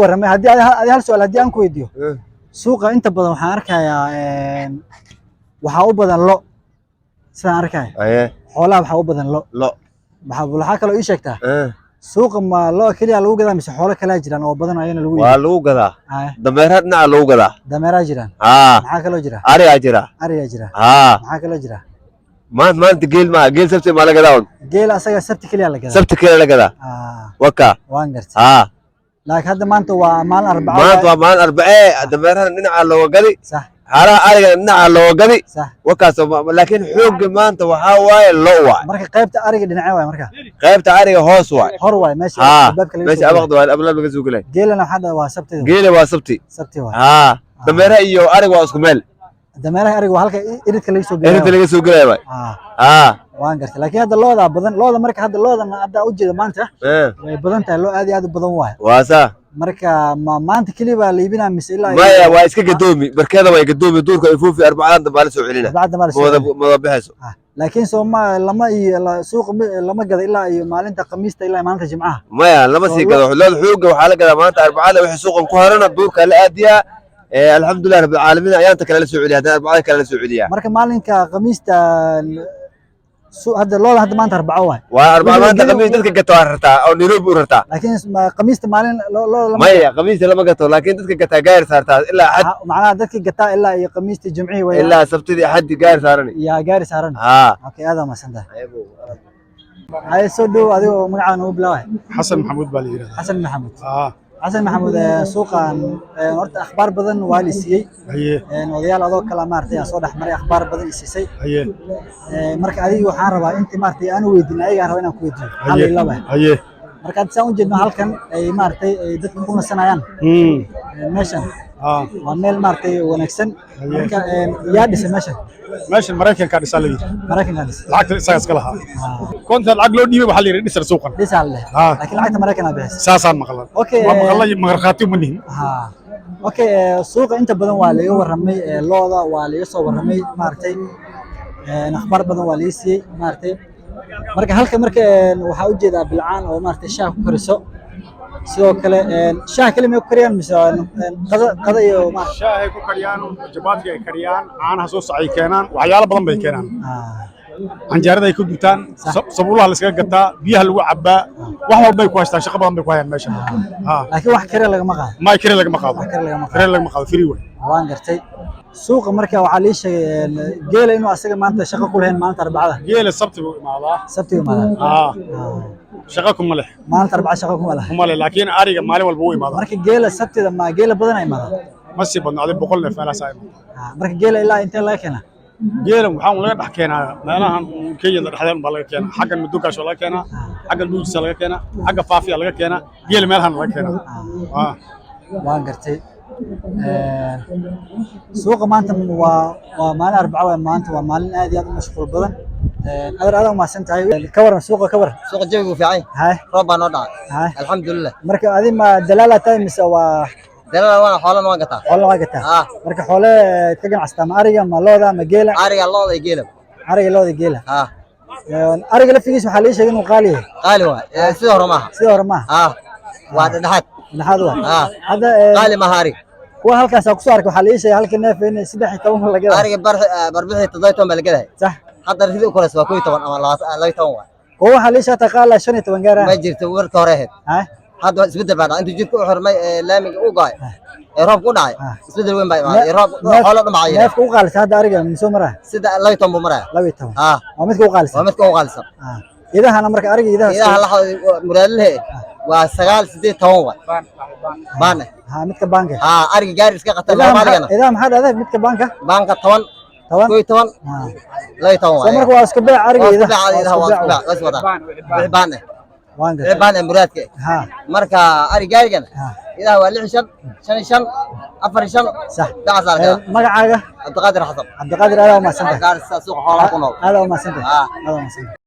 Warramay haddii adi hal su'aal haddii aan ku weydiiyo, suuqa inta badan waxaan arkayaa waxaa u badan lo, sidaan arkaya. Xoolaha waxaa u badan lo. Lo. Waxaa kaloo ii sheegtaa, suuqa ma lo keliya lagu gadaa mise xoolo kalaa jiraan oo badan ayana lagu Waa iibiyo? Lagu gadaa. Dameeraha dhinaca lagu gadaa. Dameeraa jiraan? Haa. Maxaa kaloo jira? Arigaa jira. Arigaa jira? Haa. Maxaa kaloo jira? Maanta geel maaha, geel sabti maa la gadaa un. Geela asaga Sabti keliya la gadaa? Sabti keliya la gadaa. Waka. Waan gartay. Haa. Laakiin hadda maanta waa maalin Arbaco. Maanta waa maalin Arbacee, dameeraha dhinaca looga gadi. Xaalaha arigana dhinaca looga gadi. Wakaas, laakiin xoogga maanta waxaa waaye lo waay. Marka qaybta ariga dhinacee waay marka? Qaybta ariga hoos waay. Hor waay meesha Haa. albaabka laga Meesha soo gelayo. abaqda waa ablaab laga soo gelay. Geelana waxaa dhahdaa waa Sabtida. Geela waa Sabti. Sabti waay. Haa, dameeraha iyo ariga waa isku meel. Dameeraha ariga waa halka iridka laga soo gelayo. Erinta laga soo gelaya waay. Haa. Waan gartay, laakiin hadda loodaa badan, looda marka hadda loodan hadda ujeeda maanta way badan tahay, loo aad iyo aad u badan waay. Waa saa. Marka ma maanta keliya baa la iibinaa mise ilaa Maya, waa iska gadoomi, barkeeda way gadoomi, duurka ay fuufi, Arbacadan dambe la soo celina. Arbacada maa la soo Mawada celina? Mawada bixayso. Laakiin soo ma lama iyo suuqa lama gada ilaa iyo maalinta Khamiista ilaa maalinta Jimcaha? Maya, lama Soo sii gado looda. Xoogga waxaa la gadaa maanta Arbacada, wixii suuqan ku harana duurka la aadiyaa. Alxamdulilah rabbil caalamiin, ayaanta kale la soo celiya, haddana Arbacada kale la soo celiyaa. Marka maalinka Khamiista hadda looda hadda maanta Arbaco waay. Waa Arbaca. Wixii Maanta Khamiis dadka gato waa rartaa oo Nairobi u rartaa. Laakiin Khamiista maalin looda lama Maya, Khamiista lama gato, laakiin dadka gataa gaari saartaa ilaa Axad. Macnaha dadka gataa ilaa iyo Khamiista, Jimcihii way Ilaa Sabtidii, Axadii gaari saarani. Yaa gaari saaran. Haa. Okay, aad mahadsan tahay. Haye, soo dhow, adigoo magacaaga noogu bilaabay. Xasan Maxamuud baa la yidhahdaa. Xasan Maxamuud. Xasan Maxamuud, suuqan horta akhbaar badan waa la siiyey. Odayaal adoo kale maaragtay aan soo dhex maray, akhbaar badan i siisay. Marka adiga waxaan rabaa intii maaragtay aan weydiin ayagaan rabaa inaan ku weydiiyo hal iyo laba. Marka hadda saan u jeedno halkan ay maaragtay ay dadka ku nasanayaan, meeshan waa meel maaragtay wanaagsan. Marka yaa dhisay meeshan? Meeshan Maraykankaa dhisaa la yidhi. Maraykankaa dhisay? Lacagta isaga iska lahaa. Konta lacag loo dhiibay, waxaa la yidhi dhisar suuqan. Dhisaa la leh? Haa. Laakiin lacagta Maraykanaa bixisay. Saasaan maqlan. Waa maqalla iyo markhaati uma nihin. Ha, okay, suuqa inta badan waa laga warramay, looda waa laga soo warramay maaragtay, akhbaar badan waa laga siiyey maaragtay. Marka halka marka waxaa ujeedaa bilcaan oo maaragtay shaah ku kariso. Sidoo kale shaah keli may ku kariyaan mise qada iyo maaragtay? Shaahay ku kariyaan, jabaadka ay kariyaan, caanaha soo sacay keenaan, waxyaalo badan bay keenaan. Canjeerada ay ku dubtaan, sabuulaha la iskaga gataa, biyaha lagu cabbaa, wax walbay ku haystaan, shaqo badan bay ku hayaan meesha. Laakiin wax kare lagama qaado? May, kire lagama qaado. Wax kare lagama qaado. Kire lagama qaado, free way. Waan gartay. Suuqa marka waxaa lii sheegay geela inuu asaga maanta shaqo ku lahayn maalinta Arbacada. Geela Sabti buu imaadaa. Sabtiga imaadaa? Haa, shaqo kuma leh. Maalinta Arbaca shaqo kuma laha. Kuma leh, laakiin ariga maalin walba wuu imaadaa. Marka geela Sabtida ma geela badan ay imaadaa? Ma sii badno, adi 100 neef meelahaas aa imaada. Marka geela ilaa intee laga keenaa? Geela waxaa un laga dhex keenaa meelahan uun Kenyada dhexdeed baa laga keenaa. Xaggan Mudugaasho laga keenaa, xaggan Luujisa laga keenaa, xagga Faafiya laga keenaa, geela meelahan laga keenaa. Waan gartay. Suuqa maanta waa maalin Arbaco waay, maanta waa maalin aad iyo aad u mashquul badan. Adeer, aad umahadsan tahay. Ka waran suuqa, ka waran? Suuqa jawigu fiican yahay. Roob baa noo dhacay. Alxamdulilah. Marka adi ma dalaala tahay mise waa Dalala waana, xoolana waan gataa. Xoolo waa gataa? Ah. Marka xoole ka ganacsataa, ma ariga, ma looda, ma geela? Ariga, looda iyo geela. Ariga, looda, geela. Ariga laftigiisa waxaa lii sheegay inuu qaali yahay. Qaali waay. Sida hore maaha. Sida hore maaha. Waa dhexdhexaad. Dhexaad waa. Hadda Qaali maaha ariga. Kuwa halkaas aan kusoo arkay waxaa lii sheegay halka neef in 13 kun laga gadayo. Ariga barbixii 17 baa la gadahay. Hadda rida u koraysa waa 11 ama 12 waay. Kuwa waxaa lii sheegay qaala 15 gaaraan. Ma jirto, warka hore ahayd. Hadda waa isbeddel baa dhacay. Intuu jidka u xirmay ee laamiga u go'ay ee roobka u dhacay, isbeddel weyn baa imaaday. Ee roob xoolo dhan baa cayilay. Neefka u qaalisan hadda ariga misoo maraa? Sida 12 buu maraya. 12? Waa midka u qaalisan. Waa midka ugu qaalisan. Idahana marka ariga idaha? Idaha laxda muraadlahe waa 9, 8, 10 waay. Baane. Ha, midka baanka. Ariga gaari iska qatar Idaha Soomaaligana. Idaha maxaa dhahday midka baanka? Baanka 10, 10, 11, 12 Soo waay. marka waa isku beec ariga Waa isku idaha. beec idaha, Waa waa isku isku beec. beec, waa is wadaa. Wixii baan eh. Waan Wixii gartay. baan eh muraadka eh. Marka ari gaarigana idaha waa 6 5, 5 5, 4 5. Dacaas aa la gadaa. Magacaaga? Cabdiqaadir Xasan. Cabdiqaadir, aad u mahadsantahay. Gaarisa suuqa xoolaha ku nool. Aad u mahadsantahay. Aad u mahadsantahay.